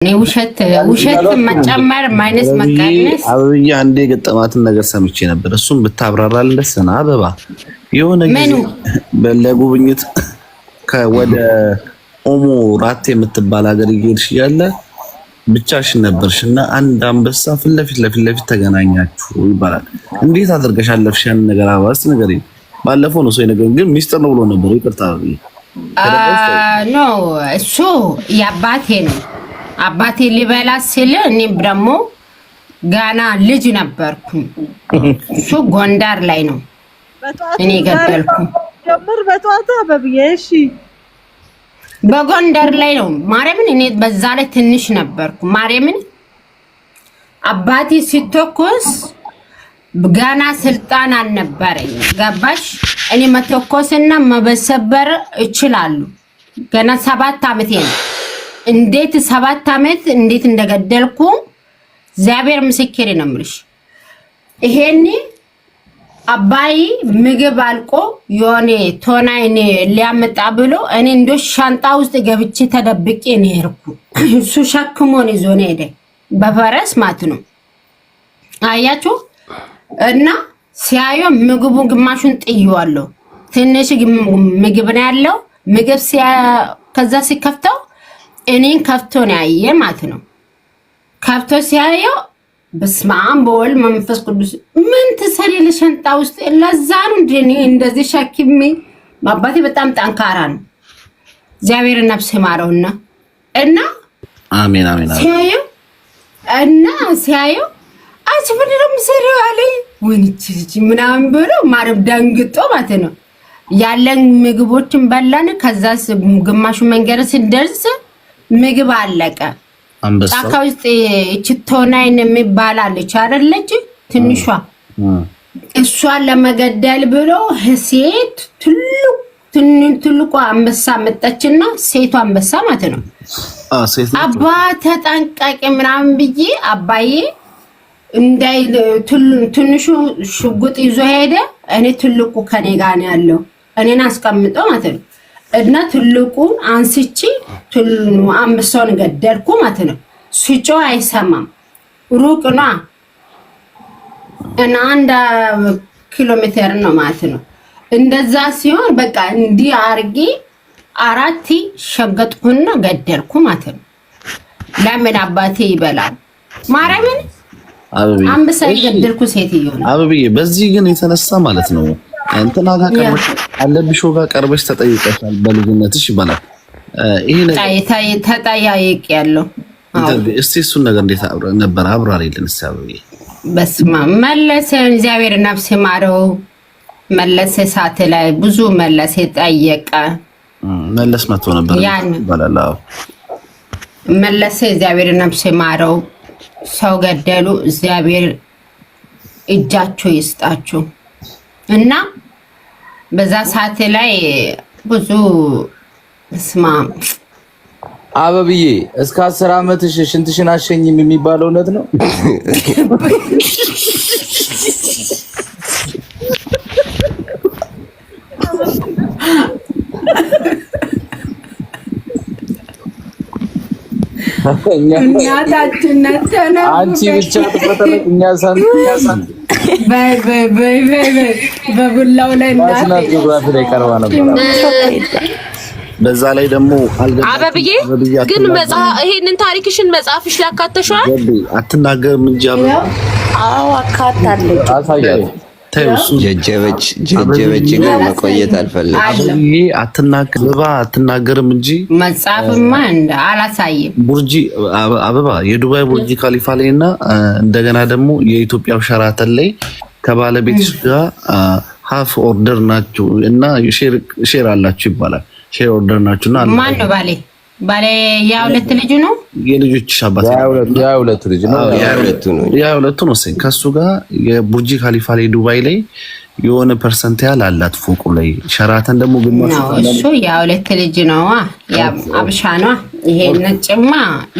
እኔ ውሸት ውሸት መጨመር minus መቀነስ። አበብዬ አንዴ የገጠማትን ነገር ሰምቼ ነበር። እሱም ብታብራራልን ደስ ነው። አበባ የሆነ ጊዜ ለጉብኝት ወደ ኦሞ ራቴ የምትባል ሀገር እየሄድሽ እያለ ብቻሽን ነበርሽ እና አንድ አንበሳ ፊት ለፊት ለፊት ለፊት ተገናኛችሁ ይባላል። እንዴት አድርገሽ አለፍሽ ያንን ነገር? አበባ እስኪ ንገሪኝ። ባለፈው ነው ሰው የነገረኝ፣ ግን ሚስጥር ነው ብሎ ነበር። ይቅርታ አበብዬ። No፣ እሱ የአባቴ ነው። አባቴ ሊበላ ሲል እኔም ደግሞ ገና ልጅ ነበርኩኝ። እሱ ጎንደር ላይ ነው እኔ ገደልኩ። ጀምር በጠዋቱ አበብዬ። እሺ። በጎንደር ላይ ነው ማርያምን። እኔ በዛ ላይ ትንሽ ነበርኩ። ማርያምን አባቴ ሲተኮስ ገና ስልጣን አልነበረኝ። ገባሽ? እኔ መተኮስና መበሰበር እችላለሁ። ገና 7 ዓመቴ ነው። እንዴት 7 ዓመት እንዴት እንደገደልኩ እግዚአብሔር ምስክሬ ነው የምልሽ። ይሄኔ አባይ ምግብ አልቆ የሆነ ቶናይን ሊያመጣ ብሎ እኔ እንዶ ሻንጣ ውስጥ ገብቼ ተደብቄ ነው የሄድኩ። እሱ ሸክሞን ይዞ ነው ሄደ በፈረስ ማለት ነው። አያችሁ፣ እና ሲያዩ ምግቡ ግማሹን ጥዬዋለሁ። ትንሽ ምግብ ነው ያለው። ምግብ ከዛ ሲከፍተው እኔን ከፍቶ ነው ያየ ማለት ነው። ከፍቶ ሲያየው በስመ አብ በወልድ መንፈስ ቅዱስ፣ ምን ትሰሪልሽ ሻንጣ ውስጥ? ለዛ ነው እንደ እኔ እንደዚህ ሸክሜ። አባቴ በጣም ጠንካራ ነው። እግዚአብሔር ነፍስ ይማረውና እና አሜን አሜን። ሲያየው እና ሲያየው አንቺ ምንድን ነው የምትሰሪው አለኝ። ወይኔ ልጅ ምናምን ብሎ ማርያም ደንግጦ ማለት ነው። ያለን ምግቦችን በላን። ከዛ ግማሹ መንገድ ስንደርስ ምግብ አለቀ። ጫካ ውስጥ ችቶናይን የሚባል አለች አይደለች? ትንሿ፣ እሷን ለመገደል ብሎ ሴት ትልቋ አንበሳ መጣችና ሴቷ አንበሳ ማለት ነው። አባ ተጠንቀቂ ምናምን ብዬ አባዬ እንዳይ ትንሹ ሽጉጥ ይዞ ሄደ። እኔ ትልቁ ከኔ ጋር ነው ያለው፣ እኔን አስቀምጦ ማለት ነው። እና ትልቁን አንስቼ አንበሳውን ገደልኩ ማለት ነው። ስጮህ አይሰማም፣ ሩቅ ነው እና 1 ኪሎ ሜትር ነው ማለት ነው። እንደዛ ሲሆን በቃ እንዲህ አርጌ አራት ሸገጥኩና ገደልኩ ማለት ነው። ለምን አባቴ ይበላል? ማርያምን አንበሳ የገደልኩ ሴትዮ ነው። አበብዬ በዚህ ግን የተነሳ ማለት ነው እንትና ጋር ቀርበሽ አለብሾ ጋር ቀርበሽ ተጠይቀሻል በልጅነትሽ ይባላል። ይሄ ነገር ተጠያይቅ ያለው። እስቲ እሱን ነገር እንዴት ነበር አብራሪልን እስቲ አበብዬ። በስመ አብ፣ መለሰ እግዚአብሔር ነፍስ ይማረው። መለሰ ሰዓት ላይ ብዙ መለሰ ጠየቀ። መለስ መጥቶ ነበር ይባላል። አዎ። መለሰ እግዚአብሔር ነፍስ ይማረው። ሰው ገደሉ። እግዚአብሔር እጃቸው ይስጣችሁ። እና በዛ ሰዓት ላይ ብዙ ስማ። አበብዬ እስከ 10 ዓመትሽ ሽንትሽን አሸኝም የሚባለው እውነት ነው? እናታችን አንቺ ብቻ ትፈተለቅ እኛ ሳን በይ በይ በይ በይ በይ በቡላው ላይ National Geography ላይ ቀርባ ነበር። በዛ ላይ ደግሞ አበብዬ ግን ይሄንን ታሪክሽን መጽሐፍሽ ላይ አካተሽዋል? አትናገርም እንጂ አበባ አዎ አካታለች። አሳያት። ተይው እሱ። ጀጀበች ጀጀበች፣ ግን መቆየት አልፈለግም። አበብዬ አትናገር አበባ አትናገርም እንጂ መጽሐፍማ እንደ አላሳይም። ቡርጂ አበባ የዱባይ ቡርጂ ካሊፋ ላይ እና እንደገና ደግሞ የኢትዮጵያው ሸራተን ላይ ከባለቤትሽ ጋር half owner ናችሁ እና share አላችሁ ይባላል። Share owner ናችሁ እና ማን ነው ባሌ? ባሌ የሁለት ልጁ ነው። የልጆች አባት። የ22ቱ ልጅ ነው። የ22ቱ ነው። የ22ቱ ነው። ከሱ ጋር የቡርጂ ካሊፋ ላይ ዱባይ ላይ የሆነ percent ያህል አላት ፎቁ ላይ፣ ሸራተን ደግሞ ግማሽ። ነው እሱ የ2 ልጅ ነዋ። አብሻ ነዋ። ይሄ ነጭማ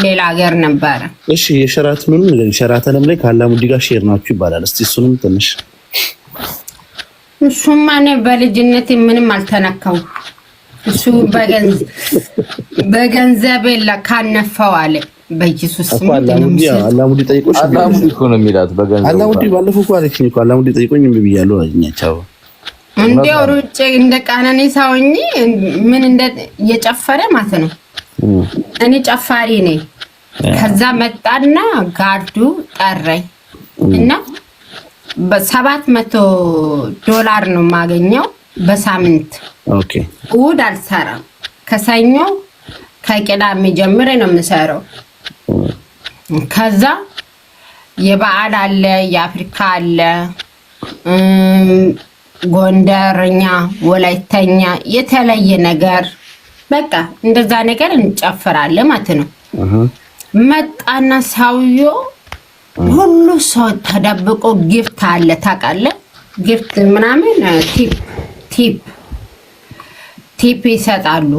ሌላ ሀገር ነበረ። እሺ የሸራተኑንም ሸራተንም ላይ ከአላሙዲ ጋር share ናችሁ ይባላል። እስቲ እሱንም ትንሽ። እሱማ እኔ በልጅነት ምንም አልተነካው። እሱ በገንዘብ ካነፈው አለ። በኢየሱስ ስም አላሙዲ ጠይቆሽ አላሙዲ እኮ ነው የሚላት በገንዘብ። አላሙዲ ባለፈው እኮ አለችኝ እኮ አላሙዲ ጠይቆኝ እምቢ ብያለሁ አለችኝ። እንዲያው ሩጬ እንደ ቀነኒሳ ሆኜ ምን እንደ እየጨፈረ ማለት ነው። እኔ ጨፋሪ ነኝ። ከዛ መጣና guard ኡ ጠራኝ እና በ700 ዶላር ነው የማገኘው በሳምንት። እሑድ አልሰራም። ከሰኞ ከቅዳሜ ጀምሬ ነው የምሰራው። ከዛ የበዓል አለ፣ የአፍሪካ አለ፣ ጎንደርኛ፣ ወላይተኛ የተለየ ነገር በቃ እንደዛ ነገር እንጨፍራለን ማለት ነው። መጣና ሰውዬው ሁሉ ሰው ተደብቆ gift አለ ታውቃለህ? Gift ምናምን tip tip tip ይሰጣሉ።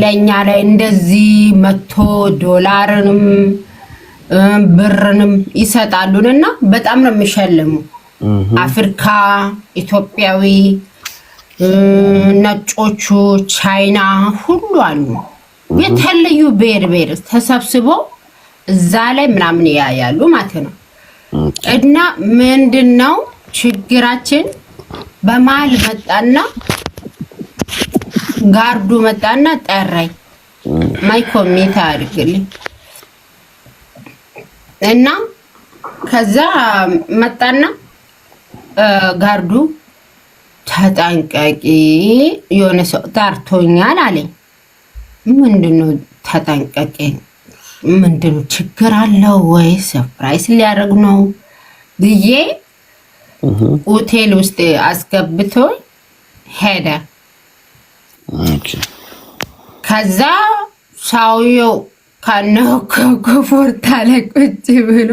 ለእኛ ላይ እንደዚህ 100 ዶላርንም ብርንም ይሰጣሉን እና በጣም ነው የሚሸልሙ። አፍሪካ፣ ኢትዮጵያዊ፣ ነጮቹ፣ ቻይና ሁሉ አሉ። የተለዩ ብሔር ብሔር ተሰብስቦ እዛ ላይ ምናምን ያያሉ ማለት ነው። እና ምንድን ነው ችግራችን? በመሀል መጣና guard ኡ መጣና ጠራኝ። Mic mute አድርግልኝ እና ከዛ መጣና guard ኡ ተጠንቀቂ፣ የሆነ ሰው ጠርቶኛል አለኝ። ምንድነው ተጠንቀቂ? ምንድነው ችግር አለው ወይ surprise ሊያደርግ ነው ብዬ ሆቴል ውስጥ አስገብቶ ሄደ። ከዛ ሰውየው ከነ ኮፎርታ ላይ ቁጭ ብሎ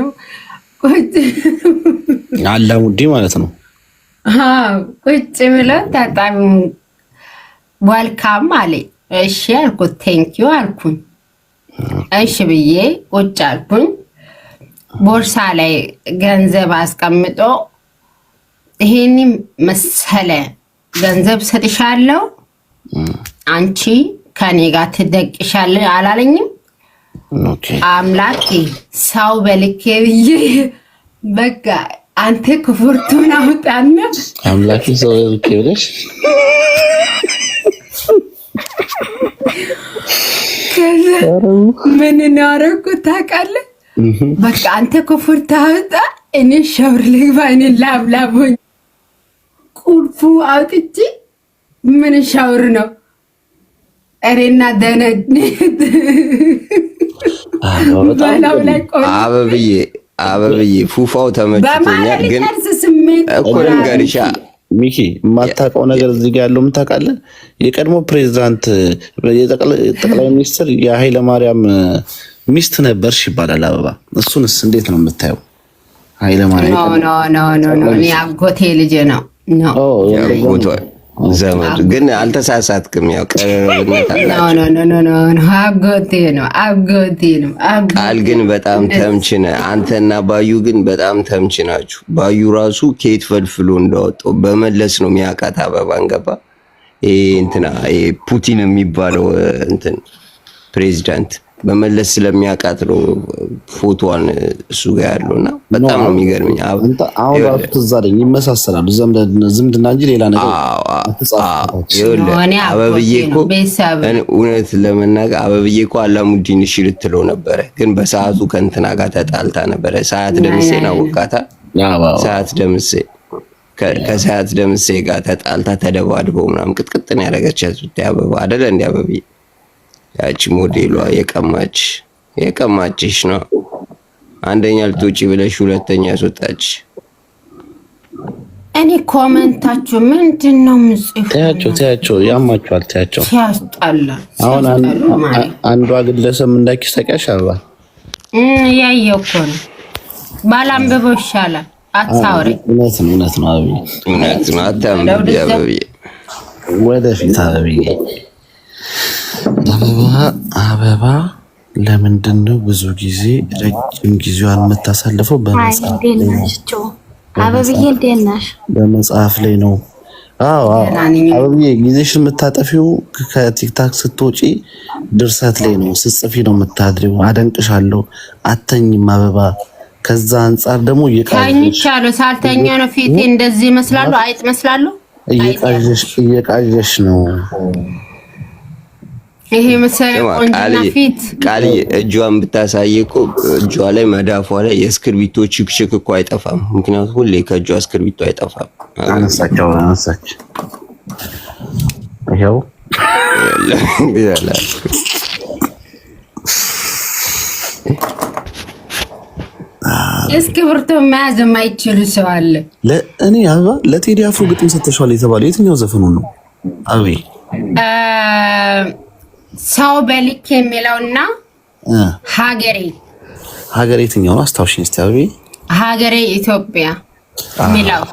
ቁጭ አላሙዲ ማለት ነው። ቁጭ ብሎ በጣም welcome አለኝ። እሺ አልኩት፣ thank you አልኩኝ። እሺ ብዬ ቁጭ አልኩኝ። ቦርሳ ላይ ገንዘብ አስቀምጦ ይሄን መሰለ ገንዘብ ሰጥሻለሁ፣ አንቺ ከኔ ጋር ትደቅሻለሽ አላለኝም። አምላኬ ሰው በልኬ ብዬ በቃ አንተ ክፉርቱን አውጣና አምላኬ ሰው በልኬ ብለሽ ከዛ ምን እናረኩት ታውቃለህ? በቃ አንተ ክፉርት አውጣ፣ እኔ ሻወር ልግባ፣ እኔ ላብ ላብ ሆኜ ቁልፉ አውጥቼ ምን ሻወር ነው እሬና ደነ አበብዬ አበብዬ ፉፋው ተመችቶኛል፣ ግን እኮ ልንገርሻ ሚኪ የማታውቀው ነገር እዚህ ጋር ያለው የምታውቃለህ? የቀድሞ ፕሬዚዳንት የጠቅላይ ሚኒስትር የኃይለ ማርያም ሚስት ነበርሽ ይባላል አበባ። እሱንስ እንዴት ነው የምታየው? ኃይለ ማርያም No, እኔ አጎቴ ልጅ ነው። ዘመድ ግን አልተሳሳትክም። ያው ቅርብነት አላቸው። አጎቴ ነው፣ አጎቴ ነው። ቃል ግን በጣም ተምች ነህ አንተና ባዩ ግን በጣም ተምች ናችሁ። ባዩ ራሱ ከየት ፈልፍሎ እንዳወጣው በመለስ ነው የሚያውቃት አበባን ገባ። ይሄ እንትና ይሄ ፑቲን የሚባለው እንትን ፕሬዚዳንት በመለስ ስለሚያውቃት ነው ፎቶዋን እሱ ጋር ያለው እና በጣም ነው የሚገርመኝ። አሁን ራሱ ትዝ አለኝ፣ ይመሳሰላሉ። ዝምድና እንጂ ሌላ ነገር አበብዬ እኮ እውነት ለመናገር አበብዬ እኮ አላሙዲን እሺ ልትለው ነበረ፣ ግን በሰዓቱ ከእንትና ጋር ተጣልታ ነበረ። ሰዓት ደምሴን አወቃታ። ሰዓት ደምሴ ከሰዓት ደምሴ ጋር ተጣልታ ተደባድበው ምናምን ቅጥቅጥን ያደረገቻት ብታይ አበባ አደለ እንዲ አበብዬ ያቺ ሞዴሏ የቀማች የቀማችሽ ነው። አንደኛ ልትወጪ ብለሽ ሁለተኛ ያስወጣች። እኔ comment ኣችሁ ምንድን ነው የምጽፉ? ተያቸው ተያቸው፣ ያማቸዋል። ተያቸው ሲያስጠላ። አሁን አንዷ ግለሰብ እንዳኪስ ታውቂያለሽ? አበባ ያየው እኮ ነው። ባላንብበው ይሻላል። አታውሪ። እውነት ነው፣ እውነት ነው አበብዬ፣ እውነት ነው። አታንብቢ አበብዬ፣ ወደፊት አበብዬ። አበባ አበባ ለምንድን ነው ብዙ ጊዜ ረጅም ጊዜዋን የምታሳልፈው? አበብዬ እንዴት ነሽ? በመጽሐፍ ላይ ነው። አበብዬ ጊዜሽን የምታጠፊው ከ TikTok ስትወጪ ድርሰት ላይ ነው፣ ስትጽፊ ነው የምታድሪው። አደንቅሻለሁ። አተኝም አበባ። ከዛ አንጻር ደግሞ ተኝቻለሁ። ሳልተኛ ነው ፊቴ እንደዚህ ይመስላሉ፣ አይጥ ይመስላሉ። እየቃዠሽ ነው። ይሄ መሰለ ቆንጆና ፊት። ቃልዬ እጇን ብታሳይ እኮ እጇ ላይ መዳፏ ላይ የእስክርቢቶ ችክችክ እኮ አይጠፋም። ምክንያቱም ሁሌ ከእጇ እስክርቢቶ አይጠፋም። አነሳቸው አነሳች። ይኸው እስክሪብቶ መያዝ የማይችሉ ሰው አለ። እኔ አበባ ለቴዲ አፍሮ ግጥም ሰጥተሽዋል የተባለው የትኛው ዘፈኑ ነው? አቤ ሰው በልክ የሚለውና ሀገሬ ሀገሬ የትኛው ነው? አስታውሽኝ እስቲ አቤ። ሀገሬ ኢትዮጵያ የሚለው።